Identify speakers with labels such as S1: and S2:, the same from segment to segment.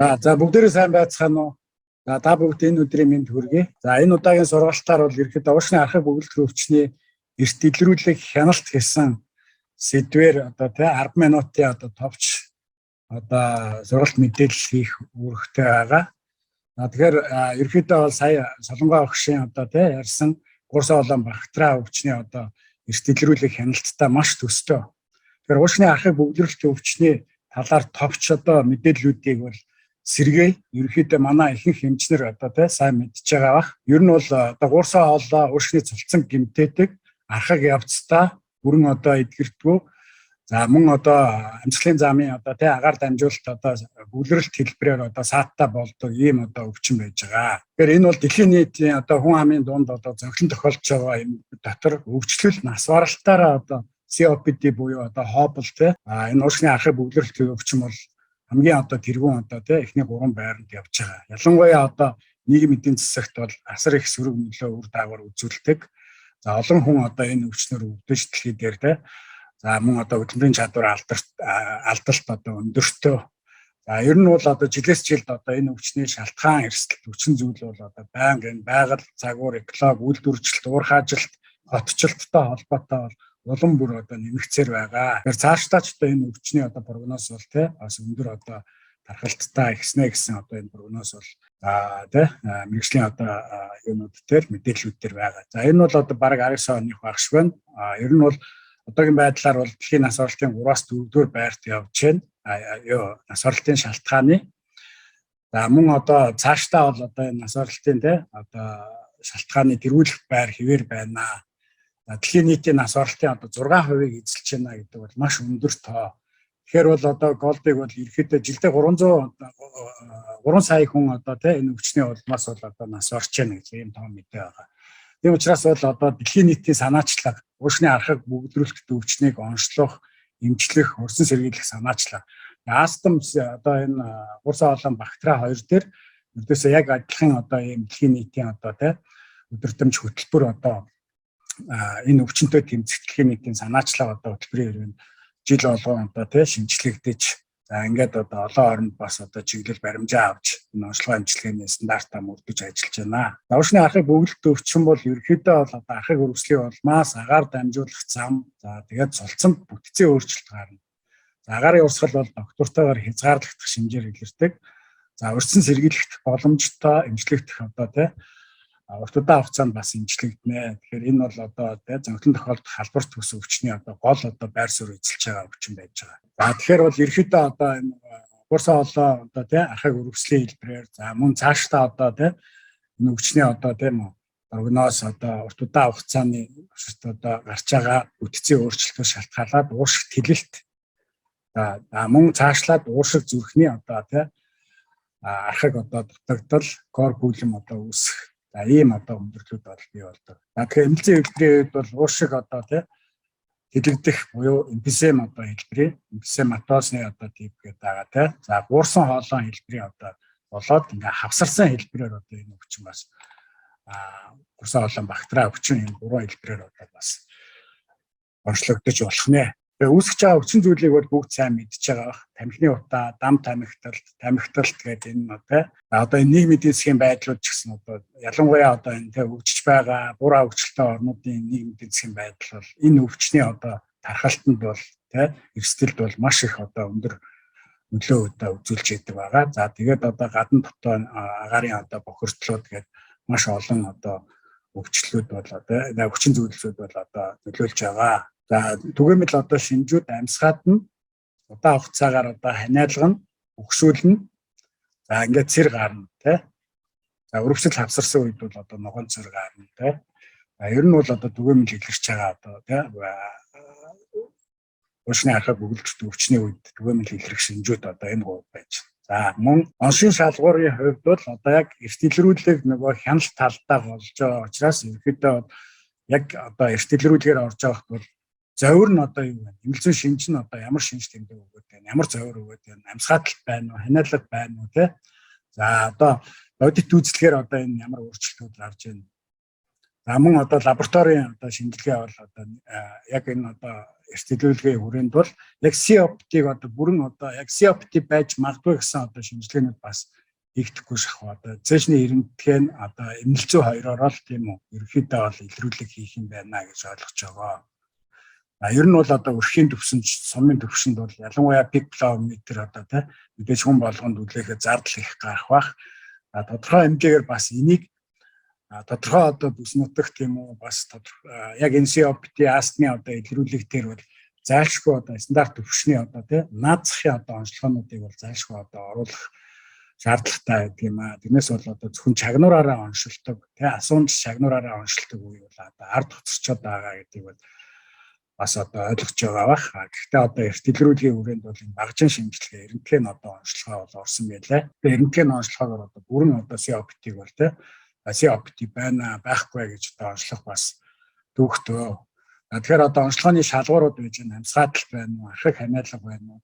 S1: За бүгдээрээ сайн байцгаана уу? За та бүгд энэ өдрийн мэнд хүргэе. За энэ удаагийн сургалтаар бол ерхэд уушны архаг бөглөх өвчний эрт илрүүлэх хяналт гэсэн сэдвээр одоо тий 10 минутын одоо товч одоо сургалт мэдээлэл хийх үүрэгтэй байгаа. За тэгэхээр ерөнхийдөө бол сая Солонгоо огшийн одоо тий ярьсан гурсан олон бактери өвчний одоо эрт илрүүлэх хяналттай маш төстэй. Тэгэхээр уушны архаг бөглөрөлтийн өвчний талаар товч одоо мэдээллүүдийг бол сэргээй. Ерөнхийдөө манай ихэнх эмчнэр одоо тий сайн мэдж байгаа бах. Ер нь бол одоо гуурсан хоолой уушгины цулцсан гэмтээдэг, архаг явцдаа бүрэн одоо эдгэрдэггүй. За мөн одоо амьсгалын замын одоо тий агаар дамжуулалт одоо бөглөрөлт хэлбэрээр одоо сааттай болдог ийм одоо өвчин байж байгаа. Тэгэхээр энэ бол дэлхийн нийтийн одоо хүн амын дунд одоо зохилон тохиолдож байгаа юм дотор өвчлөл нас баралтаараа одоо COPD буюу одоо хообол тий энэ уушгины архаг бөглөрөлтийн өвчин бол хамгийн одоо тэргүүн одоо тий эхний гурван байранд явж байгаа. Ялангуяа одоо нийгэм эдийн засагт бол асар их сөрөг нөлөө үр дагавар үзүүлдэг. За олон хүн одоо энэ өвчнөр өвдөж дэлхий дээр тий. За мөн одоо хөдөлмөрийн чадвар алдарт алдалт одоо өндөртөө. За ер нь бол одоо жилээс жилд одоо энэ өвчний шалтгаан эрсдэл хүчин зүйл бол одоо байнга энэ байгаль, загвар, экологи, үйлдвэрчлэлт, уурхаажилт, хотчлолттой холбоотой бол улам бүр одоо нэмэгцээр байгаа. Тэгэхээр цаашдаа ч одоо энэ өвчний одоо прогноз бол тий бас өндөр одоо тархалттай ихснэ гэсэн одоо энэ прогноз бол тий мэргэжлийн одоо юунууд дээр мэдээллүүд дээр байгаа. За энэ бол одоо бараг 19 оных байх шиг байна. Ер нь бол одоогийн байдлаар бол дэлхийн нас баралтын 3-аас 4-р байрт явж байна. Юу нас баралтын шалтгааны. За мөн одоо цаашдаа бол одоо энэ нас баралтын тий одоо шалтгааны тэргүүлэх байр хэвээр байна. Дэлхийн нийтийн нас баралтын одоо 6%-ыг эзэлж байна гэдэг бол маш өндөр тоо. Тэгэхээр бол одоо Голдыг бол ерөөхдөө жилдээ 300 3 сая хүн одоо тий энэ өвчний улмаас бол одоо нас барч байна гэж ийм тоо мэдээ байгаа. Тийм учраас бол одоо дэлхийн нийтийн санаачлага, уушны архаг бөглөрөлтөд өвчнийг онцлох, эмчлэх, хурсан сэргийлэх санаачлага. Астм одоо энэ гурсан олон бактери хоёр дээр ердөөсөө яг адилхан одоо ийм дэлхийн нийтийн одоо тий өдөртөмж хөтөлбөр одоо энэ өвчнөд тэмцэх дэлхийн нийтийн санаачлага одоо хөтөлбөрийн хэрэг жил болгон одоо тий шинжлэгдэж, за ингээд одоо олон оронд бас одоо чиглэл баримжаа авч энэ онцлогоо эмчилгээний стандартаа мөрдөж ажиллаж байна. Уушны архаг бөглөлт өвчин бол ерөнхийдөө бол одоо архаг өргөслийн улмаас агаар дамжуулах зам, за тэгээд цулцсан бүтцийн өөрчлөлт гарна. За агаарын урсгал бол доктортойгоор хязгаарлагдах шинжээр илэрдэг. За урьдчилан сэргийлэх боломжтой эмчлэгдэх одоо тий урт удаан хугацаанд бас эмчлэгдэнэ. Тэгэхээр энэ бол одоо тий зөнхлөн тохиолдох халдвар төс өвчний одоо гол одоо байр суурь эзэлж байгаа өвчин байж байгаа. За тэгэхээр бол ерөөхдөө одоо энэ гурсан хоолой одоо тий архаг өргөслийн хэлбэрээр, за мөн цаашдаа одоо тий энэ өвчний одоо тийм үү прогноз одоо урт удаан хугацааны одоо гарч байгаа бүтцийн өөрчлөлтөөр шалтгаалаад уушиг тэлэлт, за мөн цаашлаад уушиг зүрхний одоо тий архаг одоо дутагдал, кор бүлэм одоо үүсэх. За ийм одоо өндөрлүүд бол бий болдог. За тэгэхээр эмнэлзийн хэлбэрийн хувьд бол уушиг одоо тий тэлэгдэх буюу эмфизем одоо хэлбэрийн эмфизематозны одоо тип гэдэг байгаа тий. За гуурсан хоолойн хэлбэрийн одоо болоод ингээ хавсарсан хэлбэрээр одоо энэ өвчин бас гурсан хоолойн бактери өвчин энэ гурван хэлбэрээр одоо бас онцлогдож болох нэ. Тэгээ үүсгэж байгаа өвчин зүйлийг бол бүгд сайн мэдж байгаа бах. Тамхины утаа, дам тамхиталт, тамхиталт гэдэг энэ одоо одоо энэ нийгмийн эдийн засгийн байдлууд ч гэсэн одоо ялангуяа одоо энэ тэ хөгжиж байгаа буруу хөгжилтэй орнуудын нийгмийн эдийн засгийн байдал бол энэ өвчний одоо тархалтанд бол тэ эрсдэлд бол маш их одоо өндөр нөлөө одоо үзүүлж идэг байгаа. За тэгээд одоо гадна дотоо агаарын одоо бохирдлууд гэдэг маш олон одоо өвчлөлүүд бол одоо өвчин зүйлсүүд бол одоо нөлөөлж байгаа. За түгээмэл одоо шинжүүд амьсгаад нь удаан хугацаагаар одоо ханиалгана, өгшүүлнэ. За ингээд цэр гарна тий. За өрөвсөл хавсарсан үед бол одоо ногоон цэр гарна тий. За ер нь бол одоо түгээмэл илэрч байгаа одоо тий уушны архаг бөглөлт өвчний үед түгээмэл илэрх шинжүүд одоо энэ гурав байж байна. За мөн оншийн шалгуурын хувьд бол одоо яг эрт илрүүлэг нөгөө хяналт талдаа болж байгаа учраас ерөнхийдөө яг одоо эрт илрүүлгээр орж байхад бол зовир нь одоо юу вэ? Эмнэлзэн шинж нь одоо ямар шинж тэмдэг өгөөд байна? Ямар зовир өгөөд байна? Амьсгааталт байна уу? Ханиалга байна уу? Тэ? За одоо бодит үзлэгээр одоо энэ ямар өөрчлөлтүүд гарч байна? За мөн одоо лабораторийн одоо шинжилгээ бол одоо яг энэ одоо эрт илрүүлгийн хүрээнд бол яг COPD-г одоо бүрэн одоо яг COPD байж магадгүй гэсэн одоо шинжилгээнүүд бас хийгдэхгүй шахав. Одоо цээжний эрэмтгий нь одоо эмнэлзүү хоёроор л тийм үү ерөнхийдөө бол илрүүлэг хийх юм байна гэж ойлгож байгаа. А ер нь бол одоо өрхийн төвшөнд, сумын төвшөнд бол ялангуяа peak flow meter одоо тий мэдээж хүн болгонд үлээхэд зардал их гарах бах. А тодорхой хэмжээгээр бас энийг тодорхой одоо бүс нутагт тийм үү бас тодорхой яг энэ COPD астмын одоо илрүүлэг дээр бол зайлшгүй одоо стандарт төвшний одоо тий наад захын одоо онцлогоонуудыг бол зайлшгүй одоо оруулах шаардлагатай байдаг юм аа. Тэрнээс бол одоо зөвхөн чагнуураараа оншилдог тий асуумж чагнуураараа оншилдог үе бол одоо ард хоцорчод байгаа гэдгийг бол бас одоо ойлгож байгаа бах. Гэхдээ одоо эрт илрүүлгийн хүрээнд бол энэ багжин шинжилгээ эрентгийн одоо онцлогоо бол орсон байлаа. Тэгээ эрентгийн онцлогоогоор одоо бүрэн одоо COPD-г бол тий COPD байна байхгүй гэж одоо онцлох бас дүүхтөө. Тэгэхээр одоо онцлогооны шалгуурууд байж байна. Амьсгааталт байна уу, архаг ханиалга байна уу?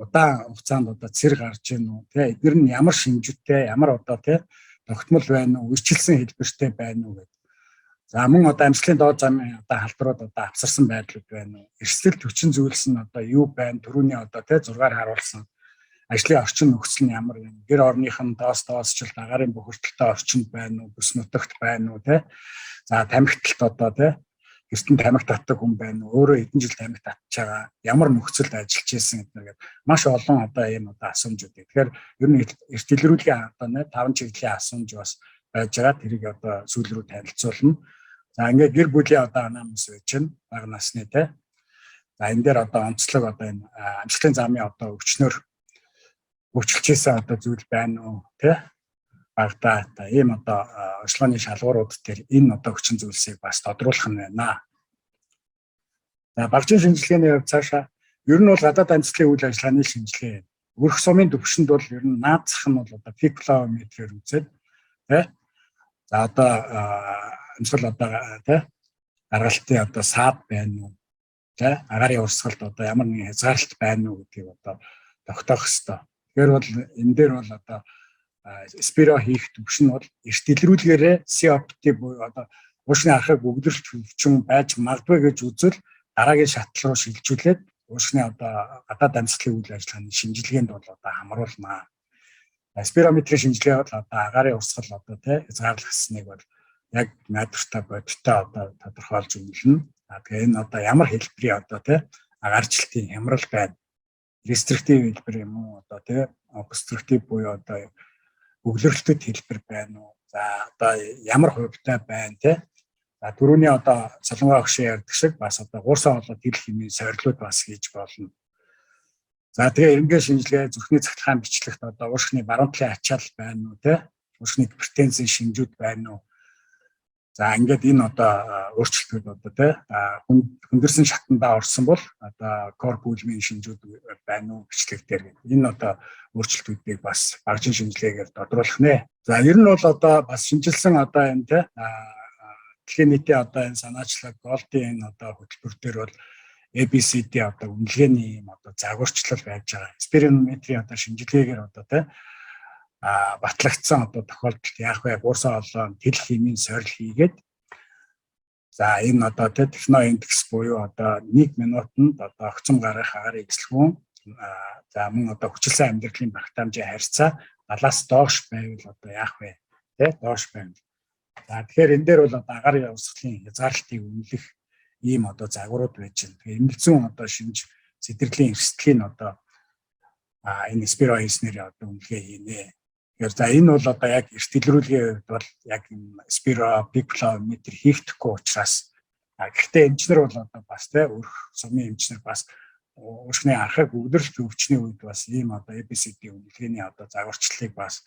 S1: Удаан хугацаанд одоо цэр гарч ийн үү? Тэ эдгээр нь ямар шинжтэй, ямар одоо тэ тогтмол байна уу, үйлчилсэн хэлбэртэй байна уу гэдэг. За мөн одоо амьсгалын доод замын одоо халдварууд одоо авсарсан байдлууд байна уу? Эрсдэл хүчин зүйлс нь одоо юу байна? Төрөүний одоо тэ зургаар харуулсан ажлын орчин нөхцөл нь ямар юм? Гэр орных нь доос доосчлалт, агаарын бохирдолтой орчинд байна уу? Бүс нутагт байна уу тэ? За тамхиталт одоо тэ эртэн тамхи татдаг хүн байна уу? Өөрөө хэдэн жил тамхи татж байгаа? Ямар нөхцөлд ажиллаж исэн гэдэг маш олон одоо ийм одоо асуумжууд. Тэгэхээр ер нь эрт илрүүлгийн одоо 5 чиглэлийн асуумж бас байж байгаа. Тэрийг одоо сүүл рүү танилцуулна. За ингээд гэр бүлийн одоо анамнез байж байна. Бага насны те. За энэ дээр одоо онцлог одоо энэ амжилтын замын одоо өвчнөр өвчлөжсэн одоо зүйл байна уу те. Багада одоо ийм одоо онцлогооны шалгуурууд дээр энэ одоо хүчин зүйлсийг бас тодруулах нь байна. За багжин шинжилгээний хувьд цаашаа ер нь бол гадаад амьсгалын үйл ажиллагааны шинжилгээ. Өрх сумын төвшөнд бол ер нь наад зах нь бол одоо peak flow meter-ээр үзээд тэ. За одоо амьсгал одоо тэ гаргалтын одоо саад байна уу тэ агаарын урсгалд одоо ямар нэгэн хязгаарлалт байна уу гэдгийг одоо тогтоох ёстой. Тэгэхээр бол энэ дээр бол одоо спиро хийх төвшин бол эрт илрүүлгээрээ COPD буюу одоо уушгины архаг бөгдрөлт өвчин байж магадгүй гэж үзвэл дараагийн шат руу шилжүүлээд уушгины одоо гадаад амьсгалын үйл ажиллагааны шинжилгээнд бол одоо хамруулнаа. Спирометрийн шинжилгээ бол одоо агаарын урсгал одоо тий хязгаарлах хэсныг бол яг найдвартай бодиттой одоо тодорхойлж үнэлнэ. А тэгээ энэ одоо ямар хэлбэрийн одоо тий агаарчлалтын хямрал байна. Рестриктив хэлбэр юм уу одоо тий обструктив буюу одоо бөглөрөлтөд хэлбэр байна уу? За одоо ямар хувьтай байна тий? За түрүүний одоо Солонгоо огшин ярьдаг шиг бас одоо гуурсан хоолой тэл хэмээн сорилууд бас хийж болно. За тэгээ эренгээ шинжилгээ зүрхний цахилгаан бичлэгт одоо уушгины баруун талын ачаал байна уу тий? Уушгины гипертензийн шинжүүд байна уу? За ингээд энэ одоо өөрчлөлтүүд одоо тий хүндэрсэн шатандаа орсон бол одоо кор бүлмийн шинжүүд байна уу бичлэг дээр энэ одоо өөрчлөлтүүдийг бас багжин шинжилгээгээр тодруулах нэ. За ер нь бол одоо бас шинжилсэн одоо энэ тий дэлхийн нийтийн одоо энэ санаачлаг Голдын энэ одоо хөтөлбөр дээр бол ABCD одоо үнэлгээний юм одоо загварчлал байж байгаа. Спирометрийн одоо шинжилгээгээр одоо тий батлагдсан одоо тохиолдолд яах вэ? Гуурсан олон тэл химийн сорил хийгээд за энэ одоо тий техно индекс буюу одоо 1 минутанд одоо огцом гарах агаарын эзлэхүүн за мөн одоо хүчилсэн амьдралын багтаамжийн харьцаа 70-аас доош байвал одоо яах вэ? Тэ доош байвал. За тэгэхээр энэ дээр бол одоо агаарын урсгалын хязгаарлалтыг үнэлэх ийм одоо загварууд байж байна. Тэгээ эмнэлзүүн одоо шинж сэтгэрлийн эрсдлийн одоо энэ спиро хийснээр одоо үнэлгээ хийнэ. Тэгэхээр за энэ бол одоо яг эрт илрүүлгийн хувьд бол яг энэ спиро peak flow meter хийгдэхгүй учраас гэхдээ эмчнэр бол одоо бас тэ өрх сумын эмчнэр бас уушгины архаг өгдрөлт өвчний үед бас ийм одоо ABCD үнэлгээний одоо загварчлалыг бас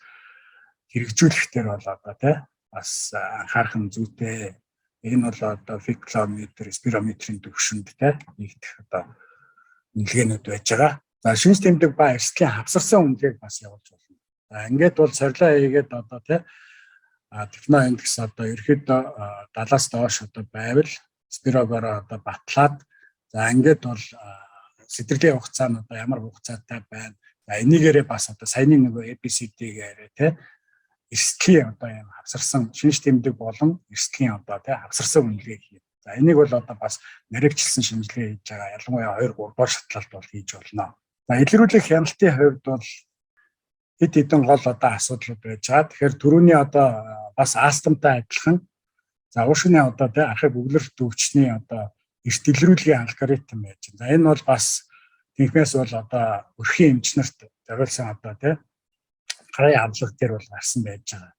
S1: хэрэгжүүлэх дээр бол одоо тэ бас анхаарах нь зүйтэй. Энэ бол одоо peak flow meter, спирометрийн төвшөнд тэ нэгдэх одоо үнэлгээнүүд байж байгаа. За шинж тэмдэг ба эрсдлийн хавсарсан үнэлгээг бас явуулж болно. За ингээд бол сорилоо хийгээд одоо тий техно индекс одоо ерөөхдөө 70-аас доош одоо байвал спирогоор одоо батлаад за ингээд бол сэтгэрлийн хугацаа нь одоо ямар хугацаатай байна. За энийгээрээ бас одоо саяны нөгөө ABCD-гээрээ тий Эрсдлийн одоо юм хавсарсан шинж тэмдэг болон эрсдлийн одоо тий хавсарсан үнэлгээ хийх. За, энийг бол одоо бас наривчлсан шинжилгээ хийж байгаа. Ялангуяа 2 3 дугаар шатлалд бол хийж болно. За, илрүүлэх хяналтын хувьд бол хэд хэдэн гол одоо асуудлууд байж байгаа. Тэгэхээр түрүүний одоо бас астмтай адилхан, за, уушгины одоо тий архаг бөглөрөлт өвчний одоо эрт илрүүлгийн алгоритм байж байна. За, энэ бол бас тэнхмээс бол одоо өрхийн эмч нарт зориулсан одоо тий гарын авлага дээр бол гарсан байж байгаа.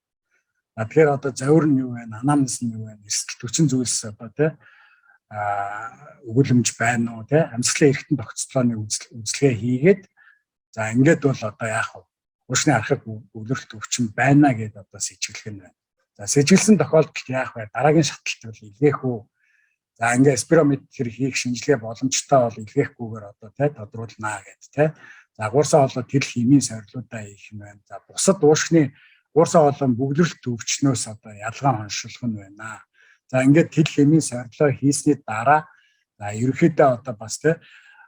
S1: А тэгэхээр одоо завир нь юу вэ? Анамнез нь юу вэ? Эрсдэл хүчин зүйлс одоо тий өгүүлэмж байна уу, тий амьсгалын эргэтэн тогтцолооны үзлэгээ хийгээд, за, ингээд бол одоо яах вэ? Уушгины архаг бөглөрөлт өвчин байна гэдээ одоо сэжиглэх нь байна. За, сэжиглэсэн тохиолдолд яах вэ? Дараагийн шатлалт бол илгээх үү? За, ингээ спирометр хийх шинжилгээ боломжтой бол илгээхгүйгээр одоо тий тодруулнаа гэд тий. За, гуурсан хоолой тэлэх эмийн сорилуудаа хийх нь байна. За, бусад уушгины гуурсан хоолой бөглөрөлт өвчнөөс одоо ялгаан оншилох нь байна. За, ингээд тэлэх эмийн сорилоо хийсний дараа, за, ерөнхийдөө одоо бас тий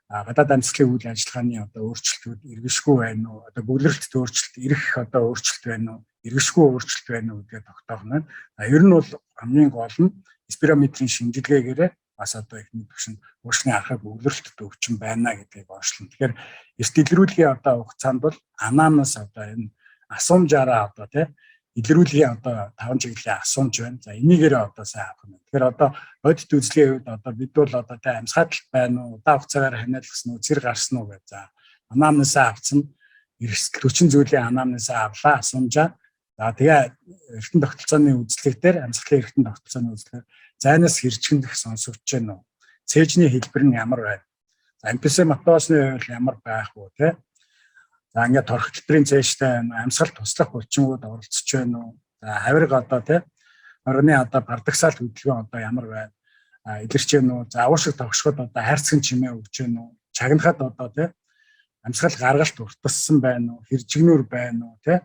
S1: гадаад амьсгалын үйл ажиллагааны одоо өөрчлөлтүүд иргэшгүй байна уу? Одоо бөглөрөлтөд өөрчлөлт ирэх одоо өөрчлөлт байна уу? Иргэшгүй өөрчлөлт байна уу гэдгээ тогтоох нь байна. За, ер нь бол хамгийн гол нь спирометрийн шинжилгээгээрээ бас одоо эхний түвшинд уушгины архаг бөглөрөлтөд өвчин байна гэдгийг онцлно. Тэгэхээр эрт илрүүлгийн одоо хугацаанд бол анамнез одоо энэ асуумжаараа одоо тий илрүүлгийн одоо таван чиглэлийн асуумж байна. За, энийгээрээ одоо сайн авах юм. Тэгэхээр одоо бодит үзлэгийн хувьд одоо бид бол одоо тий амьсгааталт байна уу, удаан хугацаагаар ханиалгасан уу, цэр гарсан уу гэж, за, анамнезаа авцсан, эрсдэл хүчин зүйлийн анамнезаа авлаа, асуумжаа. За, тэгээ эргэтэн тогтолцооны үзлэг дээр, амьсгалын эргэтэн тогтолцооны үзлэгээр зайнаас хэрчгэндэх сонсогдож байна уу? Цээжний хэлбэр нь ямар байна? За, эмфизематозны хувьд ямар байх вэ, те? За, ингээд торох хэлбэрийн цээжтэй байна, амьсгал туслах булчингууд оролцож байна уу? За, хавирга одоо те орны одоо парадоксал хөдөлгөөн одоо ямар байна? Илэрч байна уу? За, уушиг тогшоход одоо хайрцагын чимээ өгч байна уу? Чагнахад одоо те амьсгал гаргалт уртассан байна уу? Хэржигнүр байна уу, те?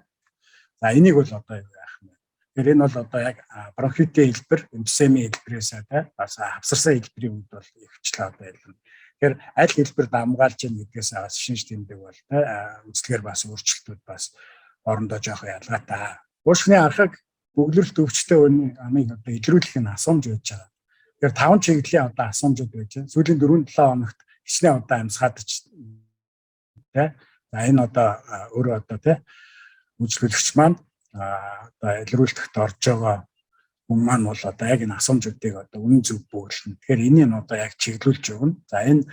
S1: За, энийг бол одоо юу яах юм бэ? Тэгэхээр энэ бол одоо яг бронхитын хэлбэр, эмфиземийн хэлбэрээс те бас хавсарсан хэлбэрийн үед бол ихчлээ одоо илэрнэ. Тэгэхээр аль хэлбэр дамгаалж яах гэдгээс бас шинж тэмдэг бол те үзлэгээр бас өөрчлөлтүүд бас хоорондоо жоох ялгаатай. Уушгины архаг бөглөрөлт өвчтэй хүний амыг одоо илрүүлэх нь асуумж байж байгаа. Тэгэхээр таван чиглэлийн одоо асуумжууд байж байна. Сүүлийн 4-7 хоногт хичнээн удаа амьсгаадч те. За, энэ одоо өөрөө одоо те үйлчлүүлэгч маань одоо илрүүлэхэд орж байгаа хүн маань бол одоо яг энэ асуумжуудыг одоо үнэн зөв бөглөнө. Тэгэхээр энийг нь одоо яг чиглүүлж өгнө. За, энэ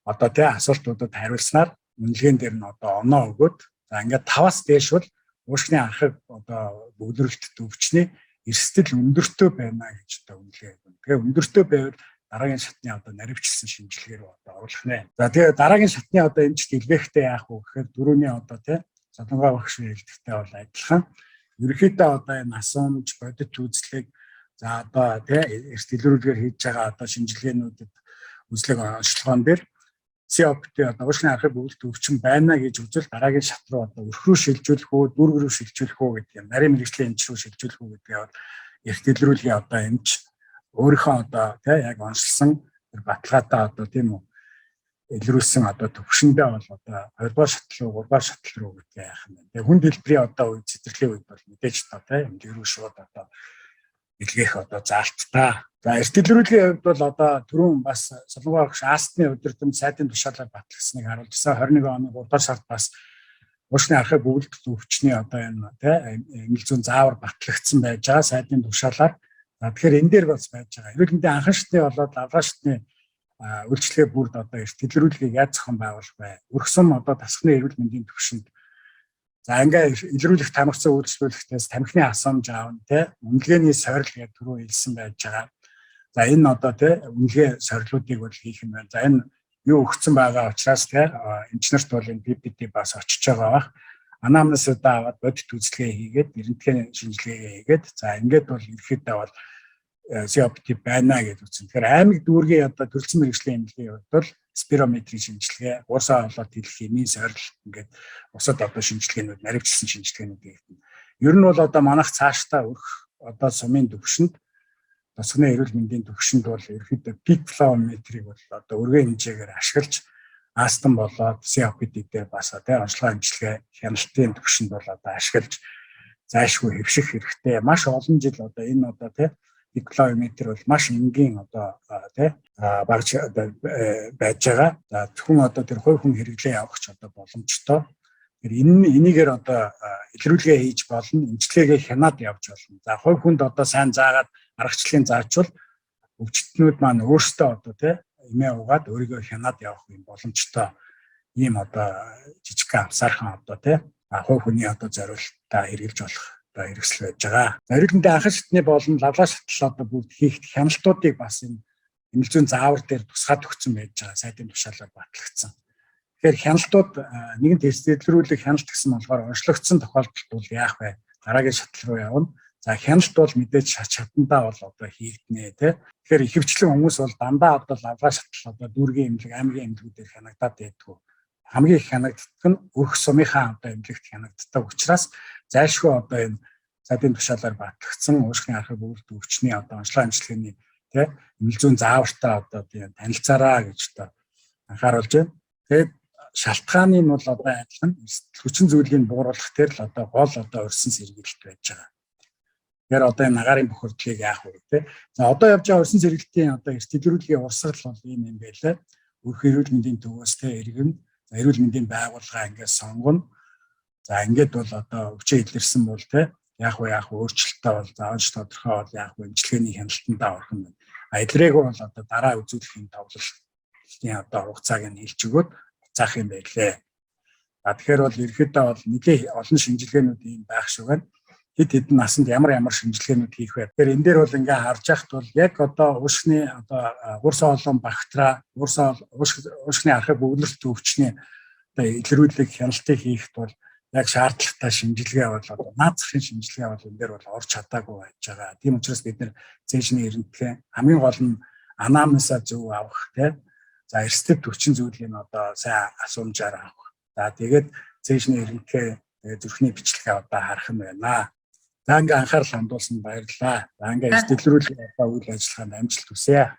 S1: одоо тий асуултуудад хариулснаар үнэлгээн дээр нь одоо оноо өгөөд, за, ингээд 5-аас дээш бол уушгины архаг одоо бөглөрөлтөд өвчний эрсдэл өндөртөө байна гэж одоо үнэлгээ өгнө. Тэгэхээр өндөртөө байвал дараагийн шатны одоо наривчлсан шинжилгээ рүү одоо оруулах нэ. За, тэгээ дараагийн шатны одоо эмчт илгээхдээ яах вэ гэхээр дөрөвний одоо тий Солонгоо багш хэлдэгтэй бол адилхан. Ерөнхийдөө одоо энэ асуумж, бодит үзлэг, за, одоо тий эрт илрүүлгээр хийж байгаа одоо шинжилгээнүүдэд үзлэг онцлогоон дээр COPD одоо уушгины архаг бөглөлт өвчин байна гэж үзвэл дараагийн шат руу одоо өрх рүү шилжүүлэх үү, дүүрэг рүү шилжүүлэх үү гэдэг юм. Нарийн мэргэжлийн эмч рүү шилжүүлэх үү гэдгээ бол эрт илрүүлгийн одоо эмч өөрийнхөө одоо тий яг онцлсон тэр баталгаатай одоо тийм үү илрүүлсэн одоо төвшөндөө бол одоо 2 дугаар шатал руу, 3 дугаар шатал руу гэдгээ яах юм бэ. Тэгээ хүнд хэлбэрийн одоо үед, цэцэрлэгийн үед бол мэдээж та тий эмнэлэг рүү шууд одоо илгээх одоо заалттай. За, эрт илрүүлгийн хувьд бол одоо түрүүн бас Солонгоо багш астмын удирдамж сайдын тушаалаар батлагдсныг харуулжсан. 21 оны 3 дугаар сард бас уушгины архаг бөглөлт өвчний одоо энэ тий эмнэлэг зүйн заавар батлагдсан байж байгаа сайдын тушаалаар. За, тэгэхээр энэ дээр бас байж байгаа. Эрүүл мэндийн анхан шатны болоод лавлаа шатны үйлчилгээ бүрд одоо эрт илрүүлгийг яаж зохион байгуулах вэ? Өргөсөн одоо дасганы эрүүл мэндийн түвшинд, за, ингээ илрүүлэх тамхицсан үйлчлүүлэхтээс тамхины асуумж аавна тий үнэлгээний сорил гэдэг түрүү хэлсэн байж байгаа. За, энэ одоо тий үнэлгээ сорилуудыг бол хийх юм байна. За, энэ юу өгсөн байгаа учраас тий эмч нарт бол энэ PPT бас очиж байгаа бах. Анамнесудаа аваад бодит үзлэгээ хийгээд, рентген шинжилгээгээ хийгээд, за, ингээд бол ерөөхдөө бол COPD байна гэж үзсэн. Тэгэхээр аймаг дүүргийн одоо төрөлцсөн мэргэжлийн эмнэлгийн хувьд бол спирометрийн шинжилгээ, уурсаа хоолой тэлэх эмийн сорил, ингээд бусад одоо шинжилгээнүүд, наривчлсан шинжилгээнүүд хийгдэнэ. Ер нь бол одоо манайх цаашдаа өрх одоо сумын төвшөнд, тосгоны эрүүл мэндийн төвшөнд бол ерөнхийдөө peak flow метрийг бол одоо өргөн хэмжээгээр ашиглаж астм болоод COPD дээр бас тий онцлогоо эмчилгээ хяналтын төвшөнд бол одоо ашиглаж, зайлшгүй хэвших хэрэгтэй. Маш олон жил одоо энэ одоо тий диплометр бол маш энгийн одоо тий багж одоо байж байгаа. За зөвхөн одоо тэр хувь хүн хэрэглээ явах ч одоо боломжтой. Тэр энийгээр одоо илрүүлгээ хийж болно, эмчилгээгээ хянаад явж болно. За хувь хүнд одоо сайн заагаад аргачлалын заачвал өвчтнүүд маань өөрсдөө одоо тий эмээ угаад өөрийгөө хянаад явах юм боломжтой ийм одоо жижигхэн авсаархан одоо тий хувь хүний одоо зориултаа хэрэгжилж болох одоо хэрэгсэл байж байгаа. За эрүүл мэндийн анхан шатны болон лавлаа шатал одоо бүгд хийх хяналтуудыг бас энэ эмнэлэг зүйн заавар дээр тусгаад өгсөн байж байгаа. Сайдын тушаалаар батлагдсан. Тэгэхээр хяналтууд нэгэн тестэлрүүлэх хяналт гэсэн болохоор онцлогдсон тохиолдолд бол яах вэ? Дараагийн шатал руу явна. За хяналт бол мэдээж шат шатандаа бол одоо хийгднэ тий. Тэгэхээр ихэвчлэн хүмүүс бол дандаа одоо лавлаа шатал одоо дүүргийн эмнэлэг, аймгийн эмнэлгүүдээр хянагдаад байдгүй. Хамгийн их хянагддаг нь өрх сумынхаа одоо эмнэлэгт хянагддаг учраас зайлшгүй одоо энэ сайдын тушаалаар батлагдсан уушгины архаг бүрэлд өвчний одоо онцлог эмчилгээний тий эмнэлэг зүйн заавартай одоо тийм танилцаараа гэж одоо анхааруулж байна. Тэгээд шалтгааны нь бол одоо адилхан хүчин зүйлийг бууруулах дээр л одоо гол одоо урьдсан сэргийлэлт байж байгаа. Тэгэхээр одоо энэ агаарын бохирдлыг яах вэ те? За одоо явж байгаа урьдсан сэргийлтийн одоо эрт илрүүлгийн урсгал бол ийм юм байлаа. Өрх эрүүл мэндийн төвөөс те иргэн, за эрүүл мэндийн байгууллага ингээд сонгоно. За ингээд бол одоо өвчөө илэрсэн бол те яах вэ яах вэ өөрчлөлтөө бол за онц тодорхой бол яах вэ эмчилгээний хяналтандаа орох юм байна. А илрээгүй бол одоо дараа үзүүлэх юм товлолтын одоо хугацааг нь хэлж өгөөд буцаах юм байлээ. А тэгэхээр бол ерөөхдөө бол нэлээ олон шинжилгээнүүд ийм байх шиг байна. Хэд хэдэн насанд ямар ямар шинжилгээнүүд хийх вэ? Тэгэхээр энэ дээр бол ингээ харж байхад бол яг одоо уушгины одоо уурсаа олон бактери, уурсаа уушгины архаг бөглөрт өвчний одоо илрүүлэг хяналтыг хийхэд бол яг шаардлагатай шинжилгээ бол одоо наад захын шинжилгээ бол энэ дээр бол орж чадаагүй байж байгаа. Тийм учраас бид нэр цээжний эрентхэн хамгийн гол нь анамнесаа зөв авах тий. За эрсдэл хүчин зүйлийг одоо сайн асуумжаар авах. За тэгээд цээжний эрентхээ тэгээд зүрхний бичлэгээ одоо харах юм байна. За ингээ анхаарал хандуулсан баярлалаа. За ингээ эрсдэлрүүлэх одоо үйл ажиллагаанд амжилт хүсье.